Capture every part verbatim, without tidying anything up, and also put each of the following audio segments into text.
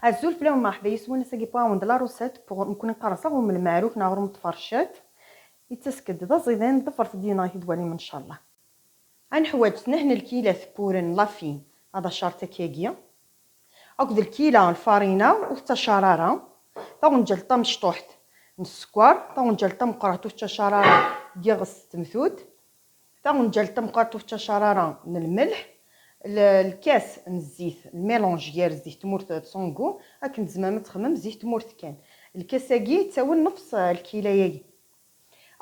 Azul fell-awen, merḥba yes-wen. Ass-agi wwiɣ-awen-d la recette pour, nekkni neqqar-as aɣrum n lmeɛruf neɣ aɣrum n tfercit. Yettas-d d aẓidan, ḍefret-d yid-neɣ ad t-id-twalim ncallah. Ad neḥwaǧ snat n lkilat n wuren n la farine, ad acaṛ takagi, akked lkila n lfarina ur tettacaṛ ara, taɣenǧalt tamecṭuḥt n sskeṛ, taɣenǧalt tameqqrant ur tettacaṛ ara n yiɣes d temtunt, taɣenǧalt tameqqrant ur tettacaṛ ara n lmelḥ, l-, lkas n zzit, lmélange gar zzit tmurt d sans goût, akken tzemrem ad txedmem zzit tmurt kan. Lkas-agi yettawi nnefṣ lkila-agi.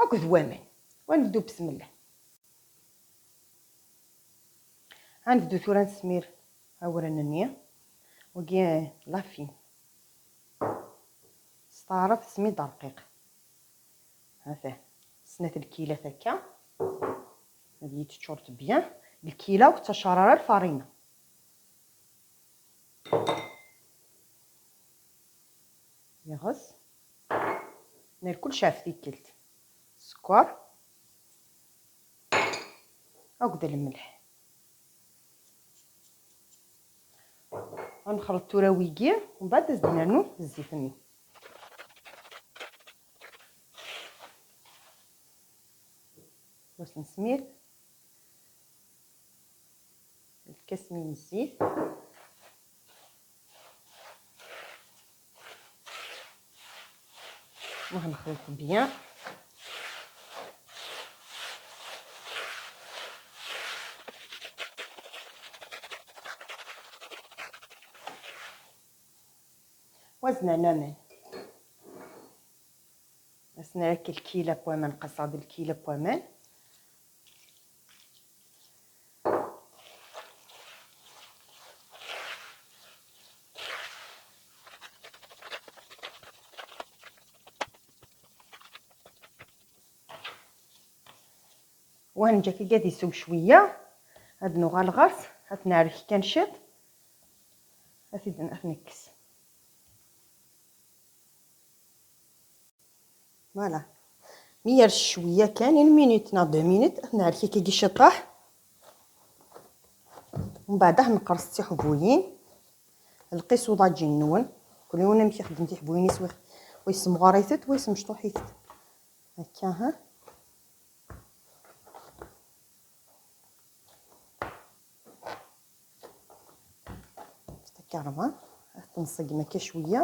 Akked waman. Wa nebdu besmella. Ad nebdu tura nesmir awren-nni. Wagi la farine. S taɛrabt isem-is rqiq. Hata. Snat lkilat akka. Ad iyi-teččuṛ bien. Lkila ur tettacaṛ ara lfarina. Yiɣes. Nerr kullec ɣef tikkelt. Sskeṛ. Akked lmelḥ. Ad nexleḍ tura wigi, mbeɛd ad s-d-nernu zzit-nni. Wa s-nesmir. Lkas-nni n zzit. Wa nexleḍ bien. Wa s-nerna aman. Wa s-nerna lkila n waman, qasseɣ-d lkila n waman. Wa neǧǧa-t ad isew cwiya, ad nuɣal ɣer-s, ad t-nerrek kan ciṭ, ad t-id-, ad t-nekkes. Voilà. Mi yercel cwiya kan, une minute neɣ deux minutes, ad t-nerrek akkagi ciṭuḥ. Mbeɛd ad neqqerṣ d tiḥbuyin. Lqis uḍaǧin-nwen. Kul yiwen amek ixeddem tiḥbuyin-is, wa, wa yessemɣar-itent, wa yessemecṭuḥ-itent. Akka, ha? Takarma, ad t-nṣeggem akka cwiya.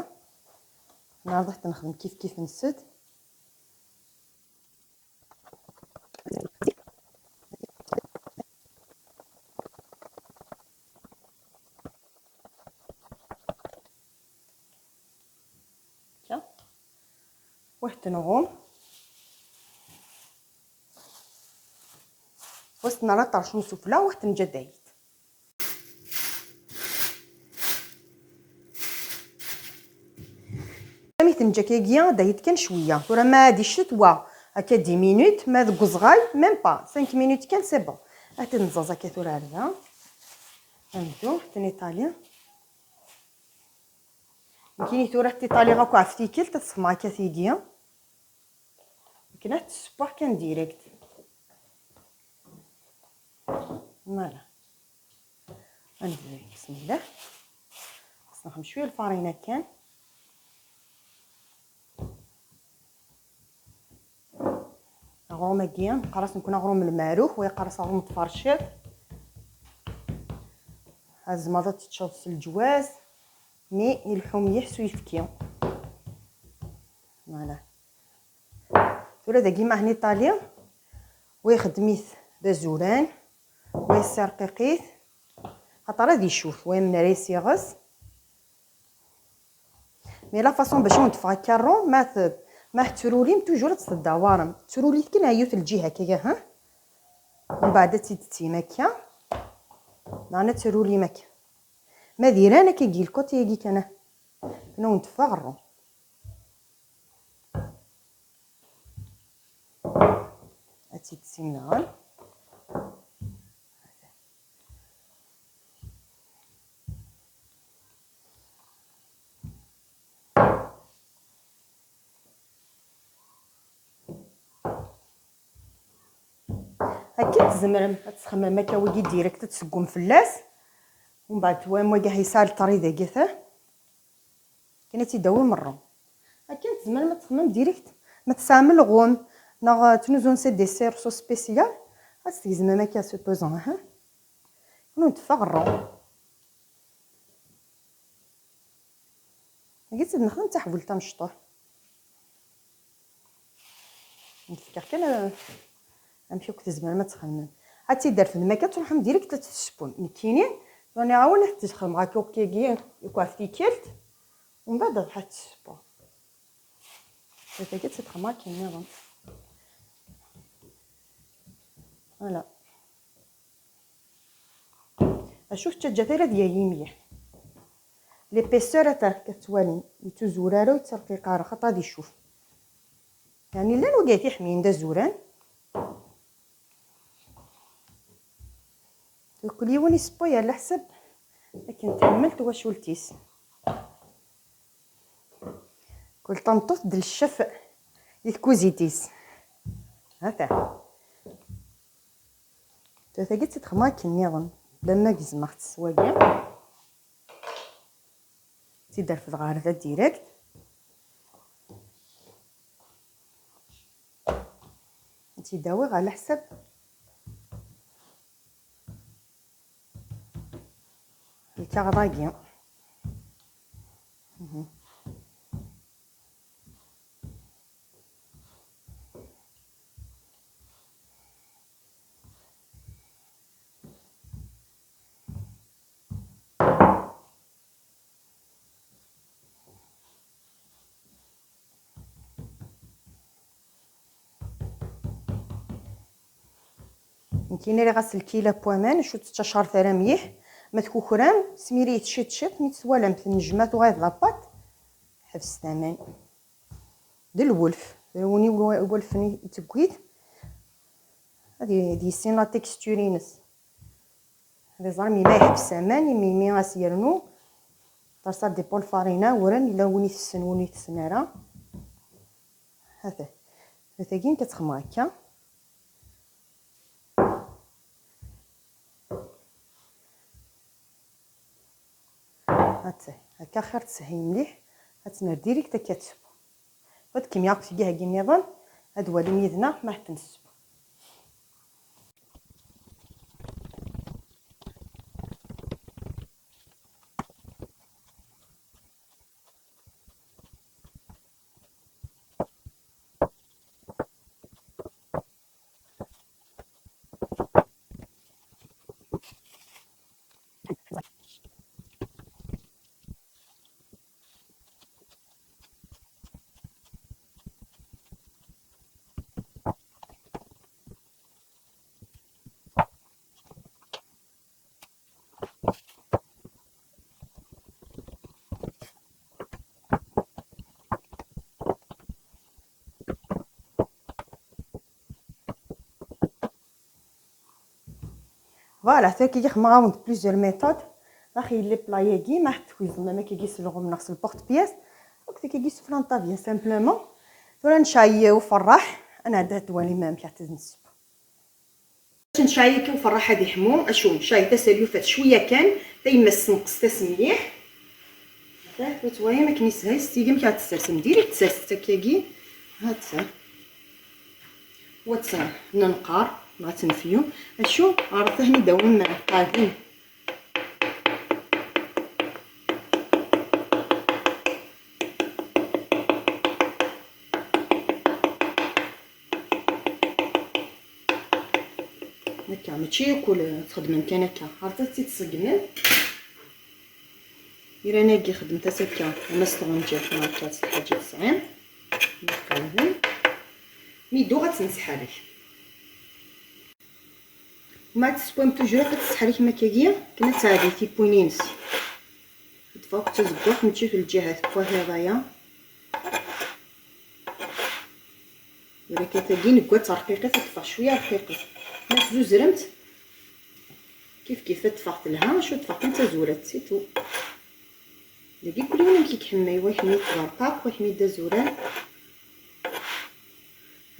Neɛreḍ ad t-nexdem kif kif nsed. Akka. Wa t-nɣum. Wa s-nerra ṭerc n usufella, wa t-neǧǧa dayet. Mi t-neǧǧa akkagi, dayet kan cwiya. Tura ma ad icetwa, akka dix minutes, ma deg uzɣal, même pas, cinq minutes kan, c'est bon. Ad t-nẓeẓ akka tura ar da. Ad nebdu, ad t-nitali. Nekkini tura ad t-italiɣ akk ɣef tikkelt, ad t-sxedmeɣ akka tigi. Akken ad t-ssewweɣ kan direct. Voilà. Ad nebdu, bismillah. Xas nexdem cwiya lfarina kan. Aɣrum-agi, neqqar-as nekkni aɣrum n lmarux, wa yeqqar-as aɣrum n tferciḍt. Tzemreḍ ad teččeḍ s leǧwaz, mi ileḥḥu mliḥ s uyefki. Voilà. Tura dagi ma hni ṭali, wa ixeddem-it d azuran, wa yessirqiq-it, xaṭer ad icuf, wa yemner ay s-iɣes. Mais la façon bac ad wen-d-teffeɣ akka rond, ma t-, ma tettrulim, toujours ad tt-teddawarem. Ttrulit kan ar yiwet lǧiha akka, ha? Mbeɛd ad tt-id-tettim akka. Daɣen ad trulim akka. Ma d iran akka, gi lkut-agi kan, ha? Akken ad wen-d-teffeɣ rond. Ad tt-id-tessim daɣen. Akken tzemrem ad txemmem akka, wigi direct ad tseggum fell-as. Umbeɛd twam wagi yesɛa lṭari dagi ta. Akken ad tt-id-tawi merra. Akken tzemrem ad txemmem direct, ma tesɛam lɣum neɣ tnuzun s dessert s spécial, ad tt-tgezmem akka supposons, ha? Ur teffeɣ rond. Dagi tt-id-nexdem d taḥbult tamecṭuḥt. Nefk-aɣ kan, eh, amek akk tzemrem ad txemmem. Ad tt-id-terfdem akka, ad truḥem direct ad tt-tessewwem. Nekkini, ẓaniɣ-awen ad t-txedmem akka, akkagi, yakk ɣef tikkelt, umbeɛd ad tt-tessewwem. Tagi ad tt-txedmem akka nniḍen. Voilà. Acu tettaǧǧa tara d yayi mliḥ. L'épaisseur ata ka tettwalim, ur yettuzur ara, ur yetterqiq ara, xaṭer ad icuf. Yeɛni llan wigad iḥemmlen d azuran. Kul yiwen isewway ɛla ḥsab akken tḥemmel twacult-is. Kul tameṭṭut d lecchef di tkuzit-is. Hata. Tagi ad tt-id-xedmeɣ akken nniḍen, bla ma gezmeɣ-tt s wagi. Ad tt-id-refdeɣ ɣer da direct. Ad tt-id-awiɣ ɛla ḥsab lkaɣeḍ-agi. Mhm. Nekkini rriɣ-as lkila n waman, acu tettcacart ara mliḥ. Ma tkukram, smiri-t ciṭ ciṭ, mi tt-twalam tennejma tuɣal d la pâte, ḥebset aman. D lwelf, d win iwelfen i tewwit, ad y-, ad yissin la texture-ines. Ad iẓer mi ma iḥbes aman, imi, imi as-yernu. Ɣer ça dépend lfarina, uran, yella win itessen, win itessen ara. Hata, hatagi nekk ad txedmeɣ akka. Hata, akka xir teshel mliḥ, ad tt-nerr direct akka ad tsew. Ad kem-yaɣ seg iheggi nniḍen, ad walim yid-neɣ ma ḥetten tsew. Voilà, tagi xedmeɣ-awen-d plusieurs méthodes. Daxi yella plat-agi, ma ḥedd tgezmem akkagi s lɣum neɣ s lporte-pièce, akked akkagi sufella n ṭṭabya, simplement. Tura necɛel uferraḥ, ad nɛeddi ad twalim amek ara t-nsew. Bac necɛel akka uferraḥ ad iḥmu, acu, necɛel tasalyufat cwiya kan, tayemmat tenqes-as mliḥ. Ata, ur twalim akken yeshel, s tigi amek ara tt-tsersem direct, tsers-itt akkagi. Ha-tt-a. Wa tt-nenqer, neɣ ad tt-nefyu. Acu, ɣer tahni dawem qerben. Akka, mačči akk txedmem kan akka, ɣer tt-id-tṣeggmem. Iran-agi xedmet-as akka, ama s tɣenǧawt neɣ akka s lḥaǧa tesɛim. Iqerben. Mi duɣ ad tt-nesḥerrek. Ma teskwam tujjurt ad tesseḥrikem akkagi, akken ad tɛeddi tiwwin-ines. Ad teffeɣ akk d tazeggaɣt, mačči f lǧihat n wahiḍ-aya. Tura akka tagi neggad terqiqit, ad teffeɣ cwiya rqiqet. Ma tzuzremt, kif kif ad teffeɣ telha, acu ad teffeɣ kan d tazurant, c'est tout. Dagi kul yiwen amek i iḥemmel, wa iḥemmel-it d arqaq, wa iḥemmel-it d azuran.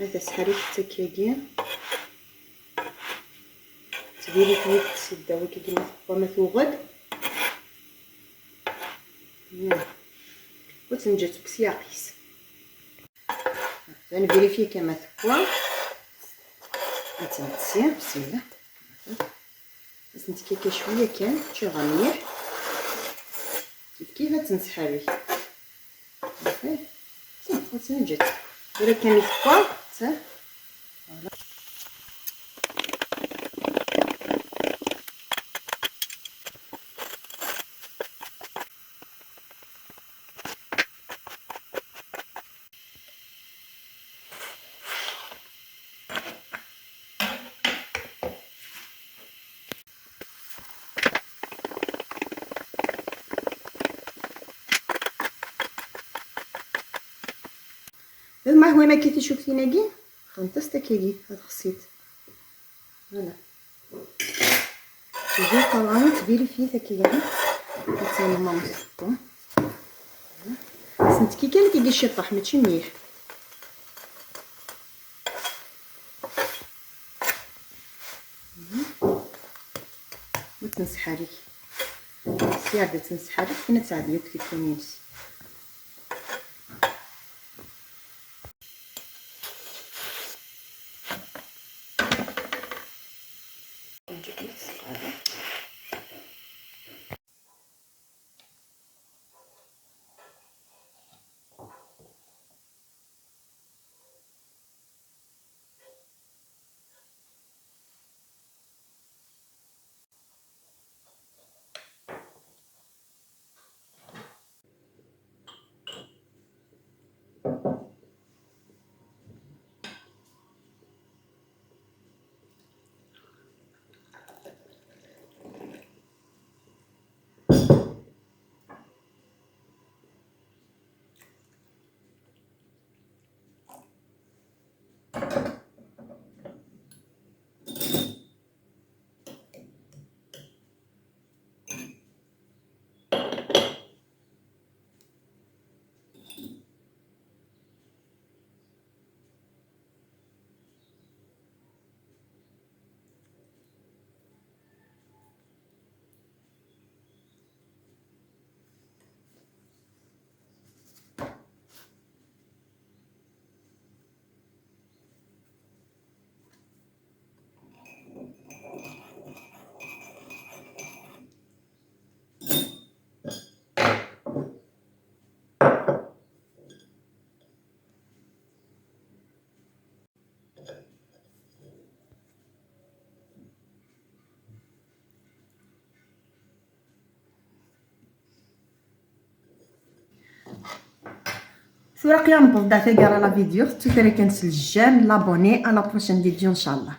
Ha-t-a sḥerriket akkagi. Ttbirit-iyi-d s ddaw akkagi ma teqwa ma tuɣ-d. Hmm. Tenǧa-tt deg usyaq-is. Ad nvérifier kan ma tekwa. Ad tt-nqessi, bismillah. Ad tt-ntekka cwiya kan, teččuṛ mliḥ. Kif kif ad tt-nesḥerrek. Okey. Sa, ad tt-neǧǧ. Tura kan i tekwa, sa. Voilà. D ma hwan akka ticuktin-agi, xenṭ-as takagi, ad xsit. Voilà. Tebda ṭṭalɣa, tbirifit akka, ad tɛelmeḍ. Sent-ki kan tigi ciṭṭaḥ, mačči mliḥ. Ma tt-nesḥerrek. Sya ad tt-nesḥerrek, kan ad tɛeddi akk tikkunin-is. Tura aql-aɣ newweḍ-d ɣer taggara la vidéo, tettu kan s le j'aime, l'abonné, à la prochaine vidéo, ncallah.